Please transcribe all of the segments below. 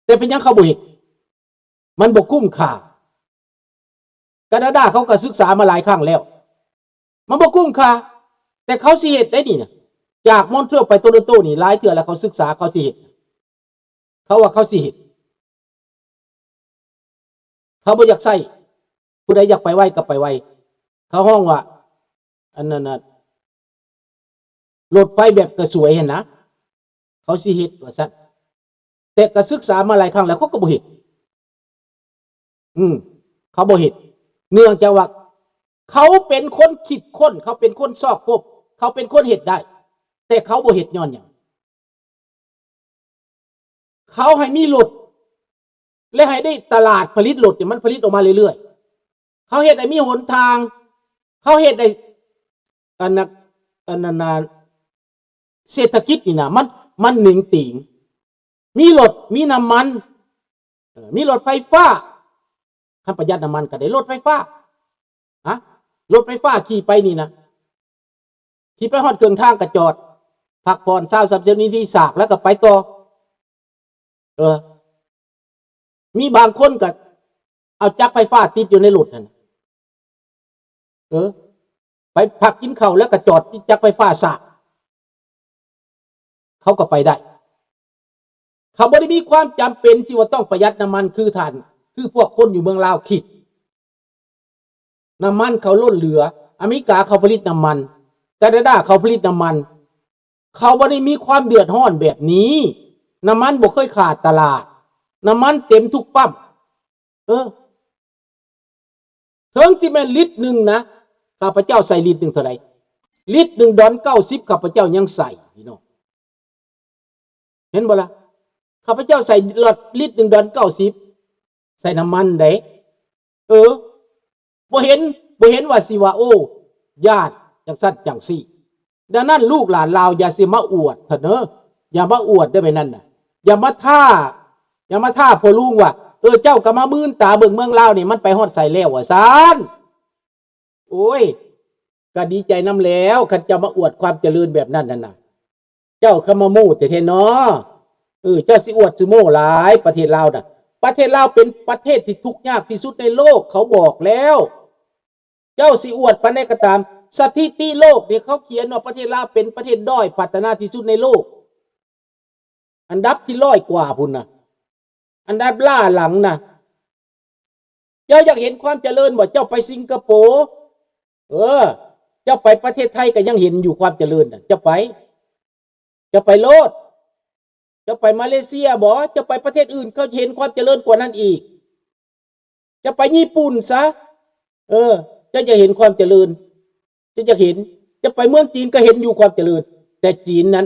ແຕ່ເປັນຫຍັງເຂົາບໍ່ເຮັດ? ມັນບໍ່ກຸ້ມຄ່າ. ການາດາເຂົາກໍສຶກສາມາຫຼາຍຄັ້ງແລ້ວ ມັນບໍ່ກຸ້ມຄ່າ ແຕ່ເຂົາຊິເຮັດໄດ໋ນີ້ນະ. ຈາກມອນທຣີອອລໄປໂຕໂຣນໂຕນີ້ ຫຼາຍເທື່ອແລ້ວ ເຂົາສຶກສາ ເຂົາຊິເຮັດ ເຂົາວ່າເຂົາຊິເຮັດ ເຂົາບໍ່ຢາກໃຊ້. ຜູ້ໃດຢາກໄປໄວກໍໄປໄວ. ເຂົາຮ້ອງວ່າ ອັນນັ້ນນະ ລົດໄຟແບບກະສວຍຫັ້ນນະ ເຂົາຊິເຮັດວ່າຊັ້ນ. ແຕ່ກໍສຶກສາມາຫຼາຍຄັ້ງແລ້ວ ເຂົາກໍບໍ່ເຮັດ. ອືມ ເຂົາບໍ່ເຮັດ ເນື່ອງຈາກວ່າເຂົາເປັນຄົນຄິດຄົ້ນ ເຂົາເປັນຄົນຊອກພົບ ເຂົາເປັນຄົນເຮັດໄດ້. ແຕ່ເຂົາບໍ່ເຮັດຍ້ອນຫຍັງ? ເຂົາໃຫ້ມີລົດ ແລະ ໃຫ້ໄດ້ຕະຫຼາດຜະລິດລົດນີ້ ມັນຜະລິດອອກມາເລື້ອຍໆ. ເຂົາເຮັດໃຫ້ມີຫົນທາງ ເຂົາເຮັດໃຫ້ ອັນນະ ອັນນັ້ນນະ ເສດຖະກິດນີ້ນະ ມັນ ມັນໜິງຕີງ ມີລົດ ມີນ້ຳມັນ ເອີ ມີລົດໄຟຟ້າ. ຄັນປະຢັດນ້ຳມັນກໍໄດ້ລົດໄຟຟ້າ ຮະ ລົດໄຟຟ້າຂີ່ໄປນີ້ນະ ຂີ່ໄປຮອດເຄິ່ງທາງກໍຈອດ ພັກຜ່ອນຊາວສາມສິບນາທີ ສາກແລ້ວກໍໄປຕໍ່. ເອີ ມີບາງຄົນກໍເອົາຈັກໄຟຟ້າຕິດຢູ່ໃນລົດຫັ້ນ ເອີ ໄປພັກກິນເຂົ້າແລ້ວກໍຈອດຕິດຈັກໄຟຟ້າສາກ ເຂົາກໍໄປໄດ້. ເຂົາບໍ່ໄດ້ມີຄວາມຈຳເປັນທີ່ວ່າຕ້ອງປະຢັດນ້ຳມັນຄືທ່ານ ຄືພວກຄົນຢູ່ເມືອງລາວຄິດ. ນ້ຳມັນເຂົາລົ້ນເຫຼືອ ອາເມລິກາເຂົາຜະລິດນ້ຳມັນ ການາດາເຂົາຜະລິດນ້ຳມັນ ເຂົາບໍ່ໄດ້ມີຄວາມເດືອດຮ້ອນແບບນີ້. ນ້ຳມັນບໍ່ເຄີຍຂາດຕະຫຼາດ ນ້ຳມັນເຕັມທຸກປ້ຳ. ເອີ ເຖິງຊິແມ່ນລິດໜຶ່ງນະ ຂ້າພະເຈົ້າໃສ່ລິດໜຶ່ງເທົ່າໃດ? ລິດໜຶ່ງດອນເກົ້າສິບ ຂ້າພະເຈົ້າຍັງໃສ່ ພີ່ນ້ອງ ເຫັນບໍ່ລະ? ຂ້າພະເຈົ້າໃສ່ລັອດລິດໜຶ່ງດອນເກົ້າສິບ ໃສ່ນ້ຳມັນເດ້. ເອີ ບໍ່ເຫັນ ບໍ່ເຫັນວ່າຊິວ່າ ໂອ້ ຢ້ານ ຈັ່ງຊັ້ນຈັ່ງຊີ້. ດັ່ງນັ້ນ ລູກຫຼານລາວຢ່າຊິມາອວດເຖາະເນີ ຢ່າມາອວດເດີ ແບບນັ້ນນະ ຢ່າມາທ້າ ຢ່າມາທ້າພໍ່ລຸງວ່າ ເອີ ເຈົ້າກໍມາມື່ນຕາເບິ່ງເມືອງລາວນີ້ ມັນໄປຮອດໃສແລ້ວ ວ່າຊັ້ນ. ໂອ້ຍ ກໍດີໃຈນຳແລ້ວ ຄັນເຈົ້າມາອວດຄວາມຈະເລີນແບບນັ້ນຫັ້ນນະ. ເຈົ້າກໍມາໂມ້ແທ້ໆເນາະ. ເອີ ເຈົ້າຊິອວດຊິໂມ້ຫຼາຍ ປະເທດລາວນະ ປະເທດລາວເປັນປະເທດທີ່ທຸກຍາກທີ່ສຸດໃນໂລກ ເຂົາບອກແລ້ວ. ເຈົ້າຊິອວດປານໃດກໍຕາມ ສະຖິຕິໂລກນີ້ເຂົາຂຽນວ່າປະເທດລາວເປັນປະເທດດ້ອຍພັດທະນາທີ່ສຸດໃນໂລກ ອັນດັບທີຮ້ອຍກວ່າພຸ້ນນະ ອັນດັບລ້າຫຼັງນະ. ເຈົ້າຢາກເຫັນຄວາມຈະເລີນບໍ່? ເຈົ້າໄປສິງກະໂປ ເອີ ເຈົ້າໄປປະເທດໄທກໍຍັງເຫັນຢູ່ຄວາມຈະເລີນນະ ເຈົ້າໄປ ເຈົ້າໄປໂລດ. ເຈົ້າໄປມາເລເຊຍບໍ? ເຈົ້າໄປປະເທດອື່ນ ເຂົາຈະເຫັນຄວາມຈະເລີນກວ່ານັ້ນອີກ. ເຈົ້າໄປຍີ່ປຸ່ນຊະ ເອີ ເຈົ້າຈະເຫັນຄວາມຈະເລີນ ເຈົ້າຈະເຫັນ. ເຈົ້າໄປເມືອງຈີນກໍເຫັນຢູ່ຄວາມຈະເລີນ ແຕ່ຈີນນັ້ນ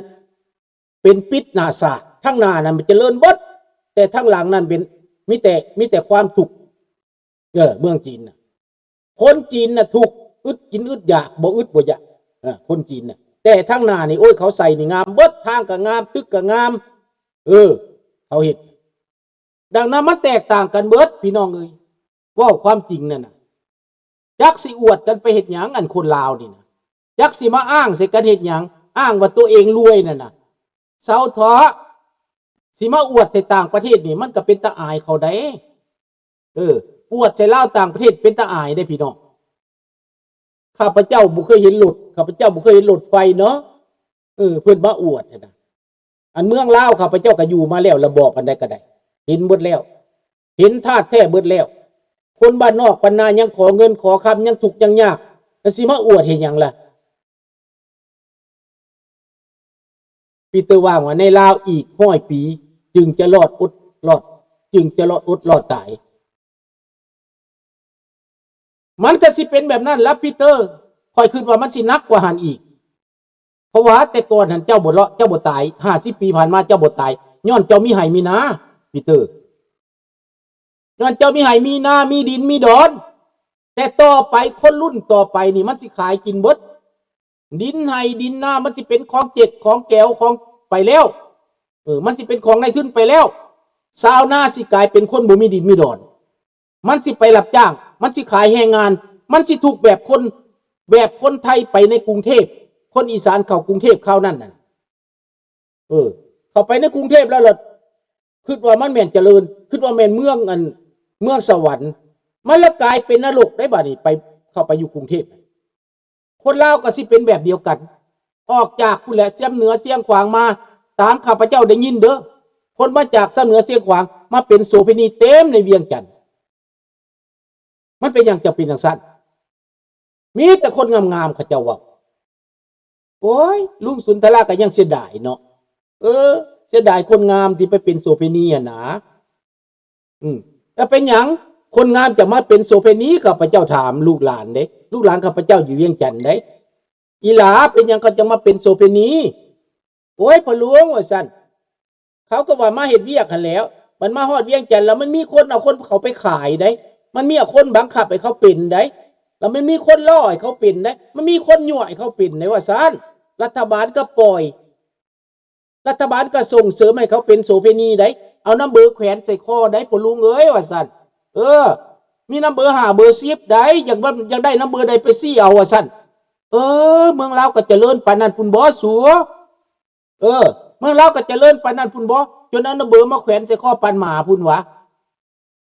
ເປັນປິດໜ້າສາກ ທາງໜ້ານັ້ນມັນຈະເລີນເບິດ ແຕ່ທາງຫຼັງນັ້ນເປັນ ມີແຕ່ ມີແຕ່ຄວາມທຸກ. ເອີ ເມືອງຈີນນະ ຄົນຈີນນະທຸກ ອຶດກິນອຶດຢາກ ບໍ່ອຶດບໍ່ຢາກ ເອີ ຄົນຈີນນະ. ແຕ່ທາງໜ້ານີ້ ໂອ້ຍ ເຂົາໃສ່ນີ້ງາມເບິດ ທາງກໍງາມ ຕຶກກໍງາມ ເອີ ເຂົາເຮັດ. ດັ່ງນັ້ນມັນແຕກຕ່າງກັນເບິດ ພີ່ນ້ອງເອີຍ ເວົ້າຄວາມຈິງນັ້ນນະ. ຈັກຊິອວດກັນໄປເຮັດຫຍັງ ອັນຄົນລາວນີ້ນະ ຈັກຊິມາອ້າງໃສ່ກັນເຮັດຫຍັງ ອ້າງວ່າຕົວເອງລວຍນັ້ນນະ. ເຊົາເຖາະ ຊິມາອວດໃສ່ຕ່າງປະເທດນີ້ ມັນກໍເປັນຕາອາຍເຂົາໃດ. ເອີ ອວດໃສ່ລາວຕ່າງປະເທດເປັນຕາອາຍເດ້ພີ່ນ້ອງ. ຂ້າພະເຈົ້າບໍ່ເຄີຍເຫັນລົດ ຂ້າພະເຈົ້າບໍ່ເຄີຍເຫັນລົດໄຟເນາະ ເອີ ເພິ່ນມາອວດຫັ້ນນະ. ອັນເມືອງລາວຂ້າພະເຈົ້າກໍຢູ່ມາແລ້ວ ລະບອບອັນໃດກໍໄດ້ ເຫັນເບິດແລ້ວ ເຫັນທາດແທ້ເບິດແລ້ວ. ຄົນບ້ານນອກບ້ານນາຍັງຂໍເງິນຂໍຄຳ ຍັງທຸກຍັງຍາກ ແລ້ວຊິມາອວດເຮັດຫຍັງລະ? ປີເຕີວ່າງວ່າ ໃນລາວອີກຮ້ອຍປີ ຈຶ່ງຈະລອດອົດລອດ ຈຶ່ງຈະລອດອົດລອດຕາຍ. ມັນກໍຊິເປັນແບບນັ້ນລະປີເຕີ ຂ້ອຍຄິດວ່າມັນຊິໜັກກວ່າຫັ້ນອີກ. ເພາະວ່າແຕ່ກ່ອນຫັ້ນເຈົ້າບໍ່ເລາະ ເຈົ້າບໍ່ຕາຍ ຫ້າສິບປີຜ່ານມາເຈົ້າບໍ່ຕາຍ ຍ້ອນເຈົ້າມີໄຮ່ມີນາ ປີເຕີ. ຍ້ອນເຈົ້າມີໄຮ່ມີນາ ມີດິນມີດອນ. ແຕ່ຕໍ່ໄປຄົນລຸ້ນຕໍ່ໄປນີ້ມັນຊິຂາຍກິນເບິດ. ດິນໄຮ່ດິນນາມັນຊິເປັນຂອງເຈັກຂອງແກວຂອງໄປແລ້ວ. ເອີ ມັນຊິເປັນຂອງນາຍທຶນໄປແລ້ວ. ຊາວນາຊິກາຍເປັນຄົນບໍ່ມີດິນມີດອນ. ມັນຊິໄປຮັບຈ້າງ ມັນຊິຂາຍແຮງງານ ມັນຊິທຸກແບບຄົນ ແບບຄົນໄທໄປໃນກຸງເທບ ຄົນອີສານເຂົ້າກຸງເທບຄາວນັ້ນນະ. ເອີ ເຂົ້າໄປໃນກຸງເທບແລ້ວລະ ຄິດວ່າມັນແມ່ນຈະເລີນ ຄິດວ່າແມ່ນເມືອງອັນ ເມືອງສະຫວັນ ມັນລະກາຍເປັນນະລົກໄດ໋ບາດນີ້ ໄປ ເຂົ້າໄປຢູ່ກຸງເທບ. ຄົນລາວກໍຊິເປັນແບບດຽວກັນ ອອກຈາກພຸ້ນແຫຼະ ຊຽງເໜືອຊຽງຂວາງມາ ຕາມຂ້າພະເຈົ້າໄດ້ຍິນເດີ ຄົນມາຈາກຊຽງເໜືອຊຽງຂວາງ ມາເປັນໂສເພນີເຕັມໃນວຽງຈັນ. ມັນເປັນຫຍັງຈະເປັນຈັ່ງຊັ້ນ? ມີແຕ່ຄົນງາມໆ ເຂົາເຈົ້າເວົ້າ. ໂອ້ຍ ລຸງສຸນທະລາກໍຍັງເສຍດາຍເນາະ. ເອີ ເສຍດາຍຄົນງາມທີ່ໄປເປັນໂສເພນີຫັ້ນນາ. ອືມ ແລ້ວເປັນຫຍັງຄົນງາມຈະມາເປັນໂສເພນີ? ຂ້າພະເຈົ້າຖາມລູກຫຼານເດ້ ລູກຫຼານຂ້າພະເຈົ້າຢູ່ວຽງຈັນເດ້. ອີຫຼາ ເປັນຫຍັງເຂົາຈັ່ງມາເປັນໂສເພນີ? ໂອ້ຍ ພໍ່ຫຼວງ ວ່າຊັ້ນ. ເຂົາກໍວ່າມາເຮັດວຽກຫັ້ນແຫຼ້ວ ມັນມາຮອດວຽງຈັນແລ້ວ ມັນມີຄົນເອົາຄົນເຂົາໄປຂາຍໄດ໋ ມັນມີເອົາຄົນບັງຄັບໃຫ້ເຂົາເປັນໄດ໋ ແລ້ວມັນມີຄົນຫຼໍ່ໃຫ້ເຂົາເປັນໄດ໋ ມັນມີຄົນຍົວະໃຫ້ເຂົາເປັນໄດ໋ ວ່າຊັ້ນ. ລັດຖະບານກໍປ່ອຍ ລັດຖະບານກໍສົ່ງເສີມໃຫ້ເຂົາເປັນໂສເພນີໄດ໋ ເອົານຳເບີແຂວນໃສ່ຄໍໄດ໋ ພໍ່ລຸງເອີຍ ວ່າຊັ້ນ. ເອີ ມີນຳເບີຫ້າເບີສິບໄດ໋ ຢາກ ຢາກໄດ້ນຳເບີໃດໄປຊີ້ເອົາ ວ່າຊັ້ນ. ເອີ ເມືອງລາວກໍຈະເລີນປານນັ້ນພຸ້ນບໍ ສູ? ເອີ ເມືອງລາວກໍຈະເລີນປານນັ້ນພຸ້ນບໍ ຈົນເອົານຳເບີມາແຂວນໃສ່ຄໍປານໝາພຸ້ນຫວາ?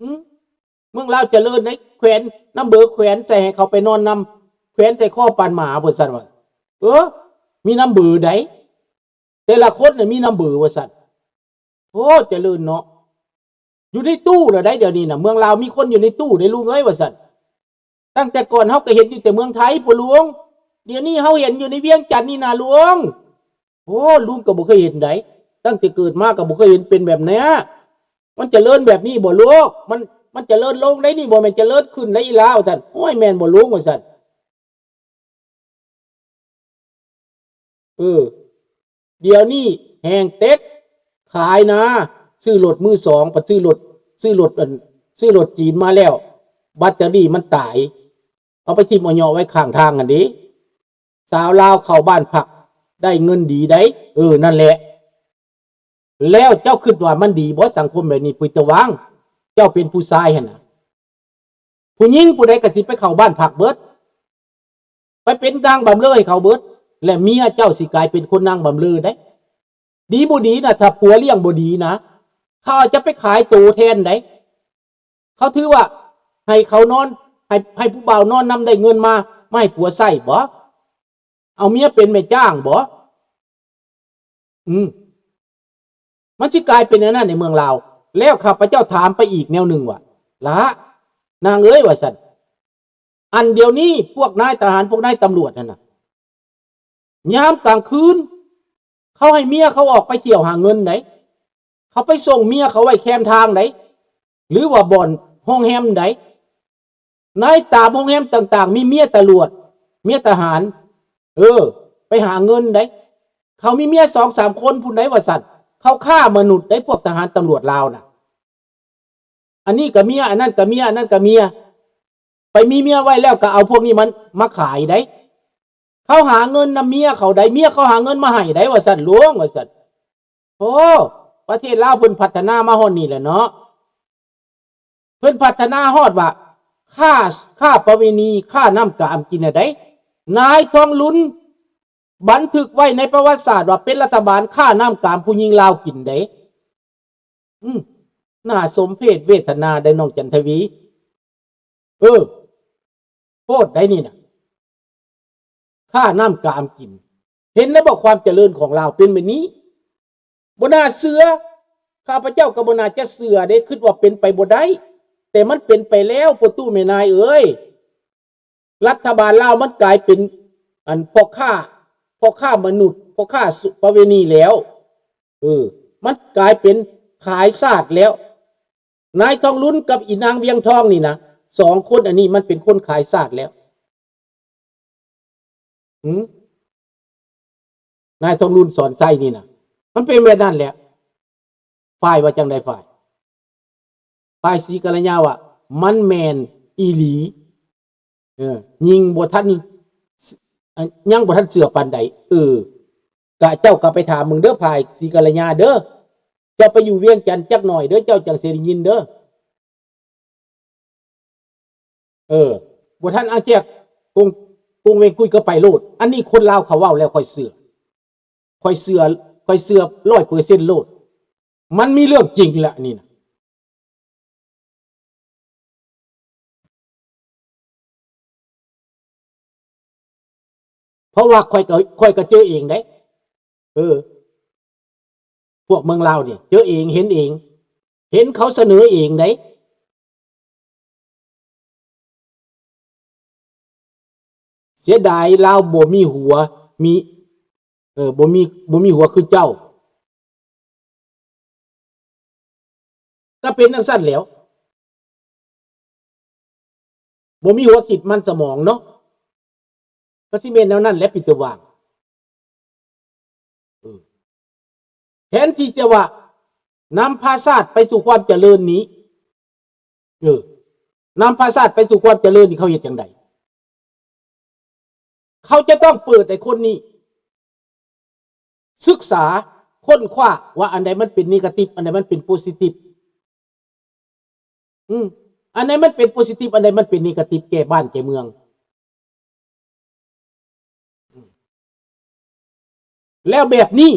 ຫື ເມືອງລາວຈະເລີນໃດ໋ ແຂວນນຳເບີ ແຂວນໃສ່ໃຫ້ເຂົາໄປນອນນຳ ແຂວນໃສ່ຄໍປານໝາພຸ້ນຊັ້ນຫວາ? ເອີ ມີນຳເບີໃດ໋ ແຕ່ລະຄົນນະມີນຳເບີວ່າຊັ້ນ. ໂອ້ ຈະເລີນເນາະ ຢູ່ໃນຕູ້ແລ້ວໄດ໋ ດຽວນີ້ນະ ເມືອງລາວມີຄົນຢູ່ໃນຕູ້ເດ້ລຸງເອີຍ ວ່າຊັ້ນ. ຕັ້ງແຕ່ກ່ອນເຮົາກໍເຫັນຢູ່ແຕ່ເມືອງໄທ ພໍ່ຫຼວງ ດຽວນີ້ເຮົາເຫັນຢູ່ໃນວຽງຈັນນີ້ນະລຸງ. ໂອ້ ລຸງກໍບໍ່ເຄີຍເຫັນໃດ໋ ຕັ້ງແຕ່ເກີດມາກໍບໍ່ເຄີຍເຫັນເປັນແບບເນີ້ຍ. ມັນຈະເລີນແບບນີ້ບໍ່ລູກ? ມັນ ມັນຈະເລີນລົງໄດ໋ນີ້ ບໍ່ແມ່ນຈະເລີນຂຶ້ນໄດ໋ອີຫຼາ ວ່າຊັ້ນ. ໂອ້ຍ ແມ່ນບໍ່ລຸງ ວ່າຊັ້ນ. ເອີ ດຽວນີ້ແຮງເຕັກ ຂາຍນາ ຊື້ລົດມືສອງ ໄປຊື້ລົດ ຊື້ລົດອັນ ຊື້ລົດຈີນມາແລ້ວ ແບັດເຕີຣີມັນຕາຍ ເອົາໄປຖິ້ມເອົາເຍາະໄວ້ຂ້າງທາງຫັ້ນເດ. ສາວລາວເຂົ້າບ້ານພັກໄດ້ເງິນດີໃດ໋. ເອີ ນັ້ນແຫຼະ. ແລ້ວເຈົ້າຄິດວ່າມັນດີບໍ່ ສັງຄົມແບບນີ້? ປຸຍຕະຫວ່າງ ເຈົ້າເປັນຜູ້ຊາຍຫັ້ນນະ ຜູ້ຍິງຜູ້ໃດກໍຊິໄປເຂົ້າບ້ານພັກເບິດ ໄປເປັນນາງບຳເລີໃຫ້ເຂົາເບິດ ແລະເມຍເຈົ້າຊິກາຍເປັນຄົນນາງບຳເລີໄດ໋. ດີບໍ່ດີນະ ຖ້າຜົວລ້ຽງບໍ່ດີນະ ເຂົາອາດຈະໄປຂາຍໂຕແທນໄດ໋. ເຂົາຖືວ່າໃຫ້ເຂົານອນ ໃຫ້ ໃຫ້ຜູ້ບ່າວນອນນຳໄດ້ເງິນມາ ມາໃຫ້ຜົວໃຊ້ບໍ? ເອົາເມຍເປັນແມ່ຈ້າງບໍ? ອືມ ມັນຊິກາຍເປັນແນວນັ້ນໃນເມືອງລາວ. ແລ້ວຂ້າພະເຈົ້າຖາມໄປອີກແນວໜຶ່ງວ່າ ຫຼ້າ ນາງເອີຍ ວ່າຊັ້ນ ອັນດຽວນີ້ພວກນາຍທະຫານ ພວກນາຍຕຳຫຼວດຫັ້ນນະ ຍາມກາງຄືນ ເຂົາໃຫ້ເມຍເຂົາອອກໄປທ່ຽວຫາເງິນໃດ໋ ເຂົາໄປສົ່ງເມຍເຂົາໄວ້ແຄມທາງໃດ໋ ຫຼືວ່າບ່ອນໂຮງແຮມໃດ໋ ໃນຕາມໂຮງແຮມຕ່າງໆ ມີເມຍຕຳຫຼວດ ເມຍທະຫານ ເອີ ໄປຫາເງິນໃດ໋. ເຂົາມີເມຍສອງສາມຄົນພຸ້ນໃດ໋ ວ່າຊັ້ນ. ເຂົາຄ້າມະນຸດໃດ໋ ພວກທະຫານຕຳຫຼວດລາວນະ. ອັນນີ້ກໍເມຍ ອັນນັ້ນກໍເມຍ ອັນນັ້ນກໍເມຍ ໄປມີເມຍໄວ້ແລ້ວກໍເອົາພວກນີ້ມັນມາຂາຍໃດ໋. ເຂົາຫາເງິນນຳເມຍເຂົາໃດ໋ ເມຍເຂົາຫາເງິນມາໃຫ້ໃດ໋ ວ່າຊັ້ນ ຫຼວງ ວ່າຊັ້ນ. ໂອ້ ປະເທດລາວເພິ່ນພັດທະນາມາຮອດນີ້ແຫຼະເນາະ ເພິ່ນພັດທະນາຮອດວ່າ ຄ້າ ຄ້າປະເວນີ ຄ້ານ້ຳກາມກິນນະໃດ໋. ນາຍທອງລຸນບັນທຶກໄວ້ໃນປະຫວັດສາດວ່າເປັນລັດຖະບານຄ້ານ້ຳກາມຜູ້ຍິງລາວກິນເດ້. ອືມ ໜ້າສົມເພດເວທະນາໄດ໋ ນ້ອງຈັນທະວີ. ເອີ ໂພດໃດ໋ນີ້ນະ ຄ້ານ້ຳກາມກິນ. ເຫັນແລ້ວບໍ່ ຄວາມຈະເລີນຂອງລາວເປັນແບບນີ້? ບໍ່ໜ້າເຊື່ອ. ຂ້າພະເຈົ້າກໍບໍ່ໜ້າຈະເຊື່ອເດ້ ຄິດວ່າເປັນໄປບໍ່ໄດ້ ແຕ່ມັນເປັນໄປແລ້ວ ພໍ່ຕູ້ແມ່ນາຍເອີຍ. ລັດຖະບານລາວມັນກາຍເປັນ ອັນ ພໍ່ຄ້າ ພໍ່ຄ້າມະນຸດ ພໍ່ຄ້າປະເວນີແລ້ວ. ເອີ ມັນກາຍເປັນຂາຍຊາດແລ້ວ. ນາຍທອງລຸນກັບອີນາງວຽງທອງນີ້ນະ ສອງຄົນອັນນີ້ມັນເປັນຄົນຂາຍຊາດແລ້ວ. ຫື ນາຍທອງລຸນ ສອນໄຊນີ້ນະ ມັນເປັນແບບນັ້ນແຫຼະ. ຝ່າຍວ່າຈັ່ງໃດ? ຝ່າຍ ຝ່າຍສີກັນລະຍາວ່າ ມັນແມ່ນອີ່ຫຼີ. ເອີ ຍິ່ງບໍ່ທັນ ຍັງບໍ່ທັນເຊື່ອປານໃດ. ເອີ ກະເຈົ້າກໍໄປຖາມເບິ່ງເດີ ຝ່າຍສີກັນລະຍາເດີ. ເຈົ້າໄປຢູ່ວຽງຈັນຈັກໜ້ອຍເດີ ເຈົ້າຈັ່ງຊິໄດ້ຍິນເດີ. ເອີ ບໍ່ທັນອາແຈກກົງ ກົງເວງກຸຍກໍໄປໂລດ. ອັນນີ້ຄົນລາວເຂົາເວົ້າແລ້ວຂ້ອຍເຊື່ອ ຂ້ອຍເຊື່ອ ຂ້ອຍເຊື່ອຮ້ອຍເປີເຊັນໂລດ. ມັນມີເລື່ອງຈິງແຫຼະນີ້ນະ. ເພາະວ່າຂ້ອຍກໍ ຂ້ອຍກໍເຈີເອງເດ້. ເອີ ພວກເມືອງລາວນີ້ເຈີເອງ ເຫັນເອງ ເຫັນເຂົາສະເໜີເອງເດ້. ເສຍດາຍລາວບໍ່ມີຫົວ ມີ ເອີ ບໍ່ມີ ບໍ່ມີຫົວຄືເຈົ້າ. ກໍເປັນຈັ່ງຊັ້ນແຫຼ້ວ ບໍ່ມີຫົວຄິດມັນສະໝອງເນາະ ກໍຊິແມ່ນແນວນັ້ນແຫຼະ ປີເຕີຫວ່າງ. ເອີ ແທນທີ່ຈະວ່ານຳພາຊາດໄປສູ່ຄວາມຈະເລີນນີ້ ເອີ ນຳພາຊາດໄປສູ່ຄວາມຈະເລີນນີ້ ເຂົາເຮັດຈັ່ງໃດ? ເຂົາຈະຕ້ອງເປີດໃຫ້ຄົນນີ້ສຶກສາຄົ້ນຄວ້າວ່າອັນໃດມັນເປັນເນກາຕິບ ອັນໃດມັນເປັນໂພຊິຕິບ. ອືມ ອັນໃດມັນເປັນໂພຊິຕິບ ອັນໃດມັນເປັນເນກາຕິບ ແກ່ບ້ານແກ່ເມືອງ. ແລ້ວແບບນີ້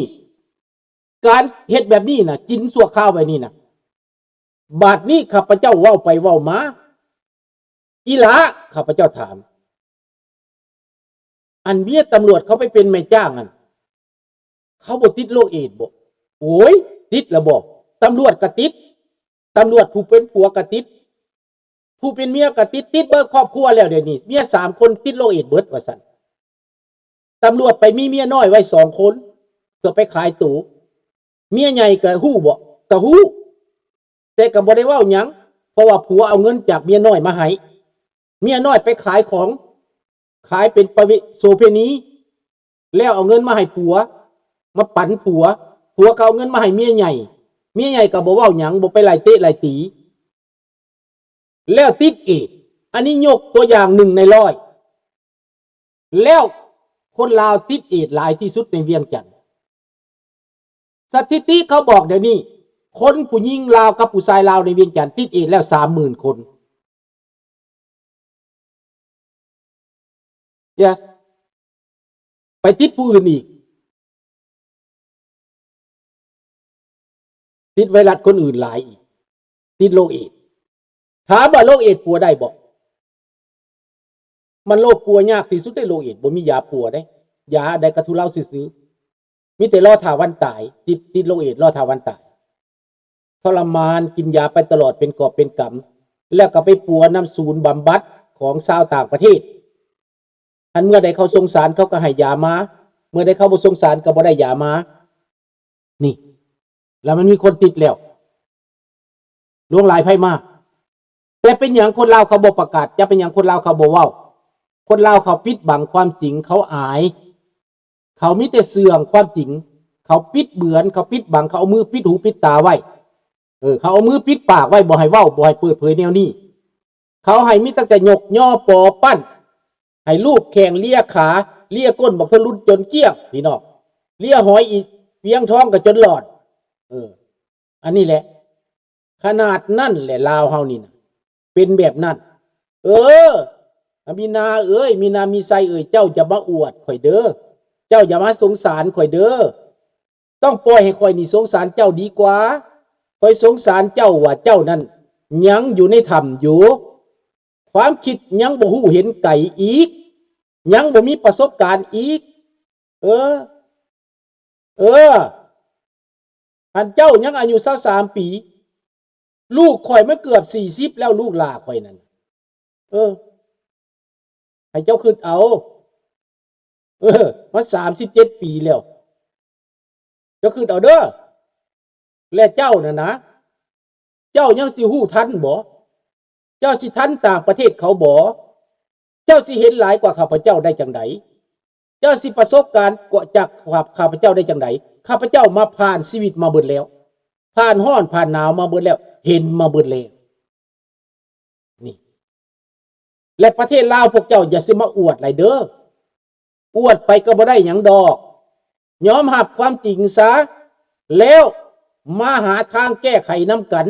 ການເຮັດແບບນີ້ນະ ກິນຊົ່ວຄາວແບບນີ້ນະ ບາດນີ້ຂ້າພະເຈົ້າເວົ້າໄປເວົ້າມາ ອີ່ຫຼ້າ ຂ້າພະເຈົ້າຖາມ ອັນເມຍຕຳຫຼວດເຂົາໄປເປັນແມ່ຈ້າງຫັ້ນ ເຂົາບໍ່ຕິດໂລກເອດບໍ່? ໂອ້ຍ ຕິດລະບໍ່? ຕຳຫຼວດກະຕິດ ຕຳຫຼວດຜູ້ເປັນຜົວກະຕິດ ຜູ້ເປັນເມຍກະຕິດ ຕິດເບິດຄອບຄົວແລ້ວ ດຽວນີ້ເມຍສາມຄົນຕິດໂລກເອດເບິດວ່າຊັ້ນ. ຕຳຫຼວດໄປມີເມຍນ້ອຍໄວ້ສອງຄົນ ເພື່ອໄປຂາຍໂຕ. ເມຍໃຫຍ່ກະຮູ້ບໍ່? ກະຮູ້ ແຕ່ກະບໍ່ໄດ້ເວົ້າຫຍັງ ເພາະວ່າຜົວເອົາເງິນຈາກເມຍນ້ອຍມາໃຫ້. ເມຍນ້ອຍໄປຂາຍຂອງ ຂາຍເປັນປະເວ ໂສເພນີ ແລ້ວເອົາເງິນມາໃຫ້ຜົວ ມາປັນຜົວ ຜົວກໍເອົາເງິນມາໃຫ້ເມຍໃຫຍ່ ເມຍໃຫຍ່ກໍບໍ່ເວົ້າຫຍັງ ບໍ່ໄປໄລ່ເຕະໄລ່ຕີ ແລ້ວຕິດເອດ. ອັນນີ້ຍົກຕົວຢ່າງໜຶ່ງໃນຮ້ອຍ ແລ້ວຄົນລາວຕິດເອດຫຼາຍທີ່ສຸດໃນວຽງຈັນ. ສະຖິຕິເຂົາບອກດຽວນີ້ ຄົນຜູ້ຍິງລາວກັບຜູ້ຊາຍລາວໃນວຽງຈັນຕິດເອດແລ້ວສາມໝື່ນຄົນ. ເອີ ໄປຕິດຜູ້ອື່ນອີກ ຕິດໄວຣັສຄົນອື່ນຫຼາຍອີກ ຕິດໂລກເອດ. ຖາມວ່າໂລກເອດປົວໄດ້ບໍ່? ມັນໂລກປົວຍາກທີ່ສຸດເດ້ ໂລກເອດ ບໍ່ມີຢາປົວເດ້ ຢາໄດ້ກະທຸເລົາຊື່ໆ ມີແຕ່ລໍຖ້າວັນຕາຍ ຕິດ ຕິດໂລກເອດ ລໍຖ້າວັນຕາຍ ທໍລະມານ ກິນຢາໄປຕະຫຼອດເປັນກອບເປັນກຳ ແລ້ວກໍໄປປົວນຳສູນບຳບັດຂອງຊາວຕ່າງປະເທດ. ຄັນເມື່ອໃດເຂົາສົງສານ ເຂົາກໍໃຫ້ຢາມາ ເມື່ອໃດເຂົາບໍ່ສົງສານ ກໍບໍ່ໄດ້ຢາມາ. ນີ້ ແລ້ວມັນມີຄົນຕິດແລ້ວ ຫຼວງຫຼາຍໄພມາ. ແຕ່ເປັນຫຍັງຄົນລາວເຂົາບໍ່ປະກາດ? ຈະເປັນຫຍັງຄົນລາວເຂົາບໍ່ເວົ້າ? ຄົນລາວເຂົາປິດບັງຄວາມຈິງ ເຂົາອາຍ ເຂົາມີແຕ່ເຊື່ອງຄວາມຈິງ ເຂົາປິດເບືອນ ເຂົາປິດບັງ ເຂົາເອົາມືປິດຫູປິດຕາໄວ້ ເອີ ເຂົາເອົາມືປິດປາກໄວ້ ບໍ່ໃຫ້ເວົ້າ ບໍ່ໃຫ້ເປີດເຜີຍແນວນີ້. ເຂົາໃຫ້ມີຕັ້ງແຕ່ຍົກຍໍປໍປັ້ນ ໃຫ້ລູບແຂ້ງ ເລຍຂາ ເລຍກົ້ນບັກທະລຸນຈົນກ້ຽງ ພີ່ນ້ອງ ເລຍຫອຍອີກ ວຽງທອງກໍຈົນຫຼອດ. ເອີ ອັນນີ້ແຫຼະ ຂະໜາດນັ້ນແຫຼະ ລາວເຮົານີ້ນະ ເປັນແບບນັ້ນ. ເອີ ມີນາເອີຍ ມີນາມີໄຊເອີຍ ເຈົ້າຢ່າມາອວດຂ້ອຍເດີ ເຈົ້າຢ່າມາສົງສານຂ້ອຍເດີ. ຕ້ອງປ່ອຍໃຫ້ຂ້ອຍນີ້ສົງສານເຈົ້າດີກວ່າ. ຂ້ອຍສົງສານເຈົ້າວ່າເຈົ້ານັ້ນຍັງຢູ່ໃນຖ້ຳຢູ່ ຄວາມຄິດຍັງບໍ່ຮູ້ເຫັນໄກອີກ ຍັງບໍ່ມີປະສົບການອີກ. ເອີ ເອີ ຄັນເຈົ້າຍັງອາຍຸຊາວສາມປີ ລູກຂ້ອຍມັນເກືອບສີ່ສິບແລ້ວ ລູກຫຼ້າຂ້ອຍນັ້ນ. ເອີ ໃຫ້ເຈົ້າຄິດເອົາ ເອີ ມາສາມສິບເຈັດປີແລ້ວ ເຈົ້າຄິດເອົາເດີ. ແລະເຈົ້ານັ້ນນະ ເຈົ້າຍັງຊິຮູ້ທັນບໍ່? ເຈົ້າຊິທັນຕ່າງປະເທດເຂົາບໍ່? ເຈົ້າຊິເຫັນຫຼາຍກວ່າຂ້າພະເຈົ້າໄດ້ຈັ່ງໃດ? ເຈົ້າຊິປະສົບການກວ່າຈາກຂ້າພະເຈົ້າໄດ້ຈັ່ງໃດ? ຂ້າພະເຈົ້າມາຜ່ານຊີວິດມາເບິດແລ້ວ ຜ່ານຮ້ອນຜ່ານໜາວມາເບິດແລ້ວ ເຫັນມາເບິດແລ້ວ. ນີ້ ແລະປະເທດລາວພວກເຈົ້າຢ່າຊິມາອວດຫຼາຍເດີ ອວດໄປກໍບໍ່ໄດ້ຫຍັງດອກ ຍອມຮັບຄວາມຈິງຊະ ແລ້ວມາຫາທາງແກ້ໄຂນຳກັນ.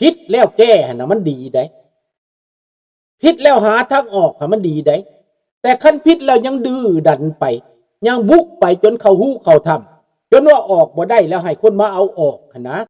ຜິດແລ້ວແກ້ຫັ້ນນະ ມັນດີໃດ໋ ຜິດແລ້ວຫາທາງອອກຫັ້ນມັນດີໃດ໋ ແຕ່ຄັນຜິດແລ້ວຍັງດື້ດັນໄປ ຍັງບຸກໄປຈົນເຂົ້າຮູເຂົ້າຖ້ຳ ຈົນວ່າອອກບໍ່ໄດ້ແລ້ວ ໃຫ້ຄົນມາເອົາອອກຫັ້ນນະ.